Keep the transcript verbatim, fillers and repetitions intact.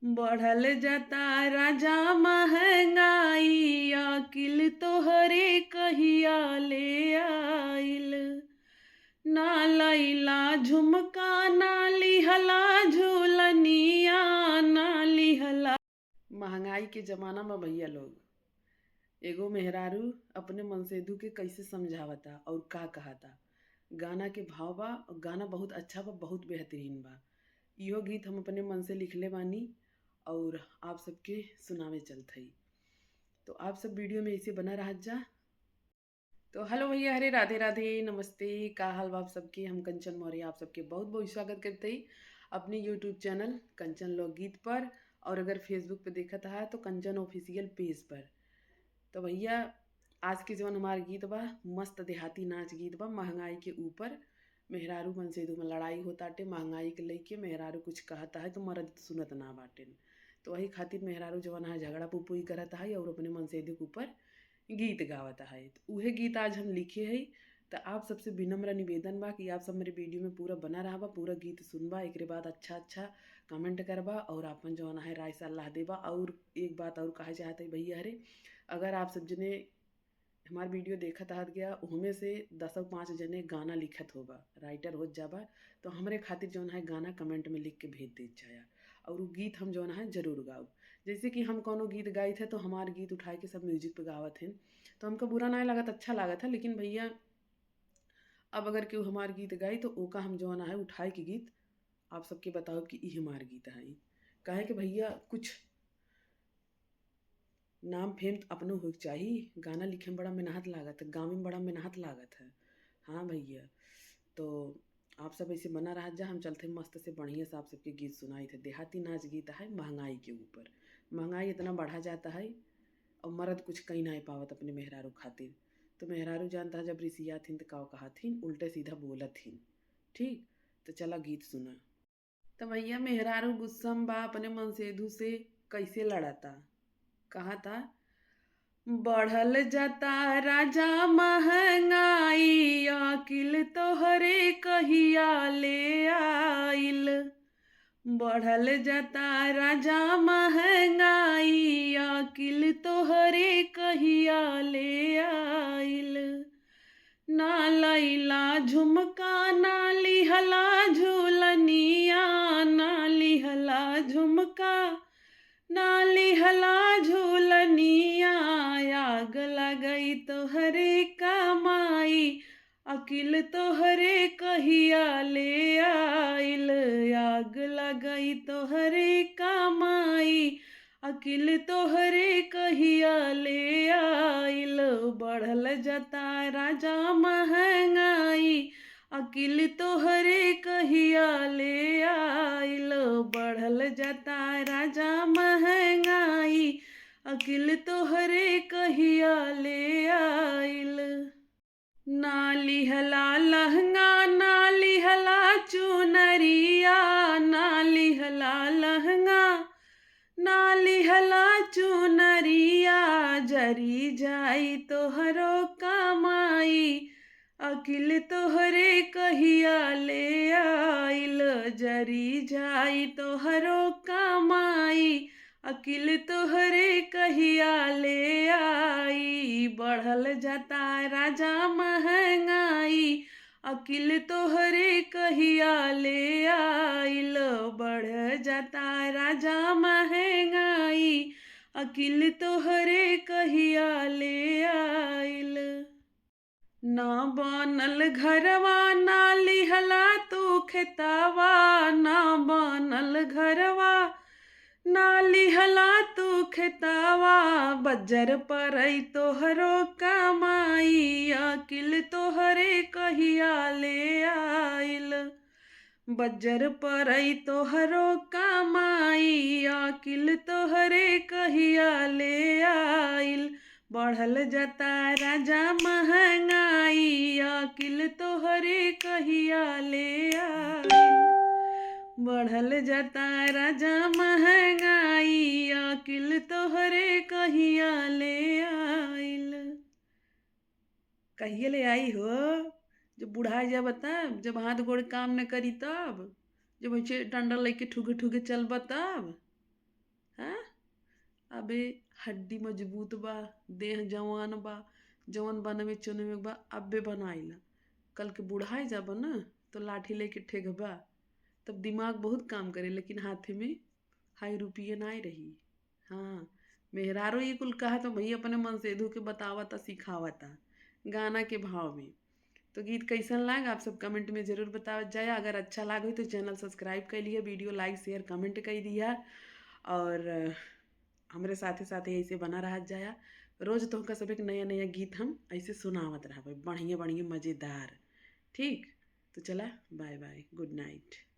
बढ़ल जाता राजा महंगाई, अकिल तोहरे कहिया ले आइल। ना लैला झुमका, ना लिहला झुलनिया, ना लिहला। महंगाई के जमाना में भैया लोग, एगो मेहरारू अपने मनसेधु के कैसे समझावता और का कहता। गाना के भाव बा, और गाना बहुत अच्छा बा, बहुत बेहतरीन बा। इहो गीत हम अपने मन से लिखले बानी और आप सबके सुनावे चलत हई। तो आप सब video में ऐसे बना रहत जा। तो hello भैया, हरे राधे राधे, नमस्ते, का हाल बा आप सबके? हम कंचन मौर्य आप सबके बहुत बहुत स्वागत करत हई अपने YouTube channel कंचन लोकगीत पर, और अगर Facebook पे देखत हा तो कंचन official page पर। तो भैया, आज के जवन हमार गीत बा, मस्त देहाती नाच गीत बा, महंगाई के ऊपर। मेहरारू मनसेधु में लड़ाई होताटे, महंगाई के लइके मेहरारू कुछ कहत है तो मर्द सुनत ना बाटेन। तो वही खातिर मेहरारू जवन है झगड़ा पुपुई करत है और अपने मनसेधु के ऊपर गीत गावत है। तो उहे गीत आज हम लिखे हई। तो आप सबसे विनम्र निवेदन बा कि आप सब मेरे video में पूरा बना रहबा, पूरा गीत सुनबा, एकरे बाद अच्छा अच्छा comment करबा और आपन जवन है राय सलाह देबा। और एक बात और कहे चाहत है भैया हरे, अगर आप सब जने हमार video देखत आहत गया, ओहमे से दस और पाँच जने गाना लिखत होबा, writer होत जाबा, तो हमरे खातिर जौन है गाना comment में लिख के भेज देत जाया, और उ गीत हम जौन है जरूर गाउब। जैसे कि हम कौनो गीत गाइत है तो हमार गीत उठाए के सब music पे गावत हैं, तो हमका बुरा ना लागत, अच्छा लागत है। लेकिन भैया, अब अगर केहू हमार गीत गाई तो ओका हम जौन है उठाए के गीत आप सबके बताउब कि ई हमार गीत है। काहे कि भैया, कुछ नाम fame त अपनो होइक चाही। गाना लिखे में बड़ा मेहनत लागत है, गावे में बड़ा मेहनत लागत है। हाँ भैया, तो आप सब ऐसे बना रहत जा, हम चलते मस्त से बढ़िया से आप सबके गीत सुनाइत है। देहाती नाच गीत है महंगाई के ऊपर। महंगाई इतना बढ़ा जाता है और मर्द कुछ कहीं ना पावत अपने मेहरारू खातिर। तो मेहरारू जानता है जब रिसियात हिन तो का कहत हिन, उल्टे सीधा बोलत हिन। ठीक, तो चला गीत सुना। तो भैया, मेहरारू गुस्सा में बा, अपने मनसेधू से कैसे लड़ता, कहता, बढ़ल जाता राजा महंगाई, अकिल तोहरे कहिया ले आइल। बढ़ल जाता राजा महंगाई, अकिल तोहरे कहिया ले आइल। ना लैला झुमका, ना लिहला झुलनिया, ना लिहला झुमका, ना लिहला झुलनिया। आग लगई तोहरे कमाई, अकिल तोहरे कहिया ले आइल। आग लगई तोहरे कमाई, अकिल तोहरे कहिया ले आइल। बढ़ल जाता राजा महंगाई, अकिल तोहरे कहिया ले आइल। बढ़ल जाता राजा महंगाई, अकिल तोहरे कहिया ले आइल। ना लिहला लहंगा, ना लिहला चुनरिया, ना लिहला लहंगा, ना लिहला चुनरिया। जरी जाई तोहरो कमाई, अकिल तोहरे कहिया ले आइल। जरी जाई तोहरो कमाई, अकिल तोहरे कहिया ले आई। बढ़ल जाता राजा महंगाई, अकिल तोहरे कहिया ले आइल। बढ़ जाता राजा महंगाई, अकिल तोहरे कहिया ले आइल। ना बनल घरवा, ना लिहला तू खेतावा, ना बनल घरवा, ना लिहला तू खेतावा। बज्जर परई तोहरो कमाई, अकिल तोहरे कहिया ले आइल। बज्जर परई तोहरो कमाई, अकिल तोहरे कहिया ले आइल। बढ़ल जाता राजा महंगाई, अकिल तोहरे कहिया ले आइल। बढ़ल जाता राजा महंगाई, अकिल तोहरे कहिया ले आइल। कहिए ले आई हो? जब बुढ़ा जाब तब, जब हाथ गोड़ काम न करी तब, जब ऐसे डंडा लेके ठुगे ठुगे चलब तब। हाँ? अबे हड्डी मजबूत बा, देह जवान बा, जवन बनवे चुनवे बा, अबे बनाइला। कल के बुढ़ाई जाबा ना, तो लाठी लेके ठेकबा, तब दिमाग बहुत काम करे, लेकिन हाथे में हाई रुपये नाय रही। हाँ, मेहरारू ये कुल कहा तो भैया अपने मन से धो के बतावता, सिखावता गाना के भाव में। तो गीत कैसन लाग, आप सब comment में जरूर बतावत जाए। अगर अच्छा लाग होई तो channel subscribe कर लिया, video like share comment कर दिया, और हमरे साथे साथे ऐसे बना रहत जाया। रोज तोहका सब एक नया नया गीत हम ऐसे सुनावत रहबे, बढ़िया बढ़िया मजेदार। ठीक, तो चला, bye bye, good night।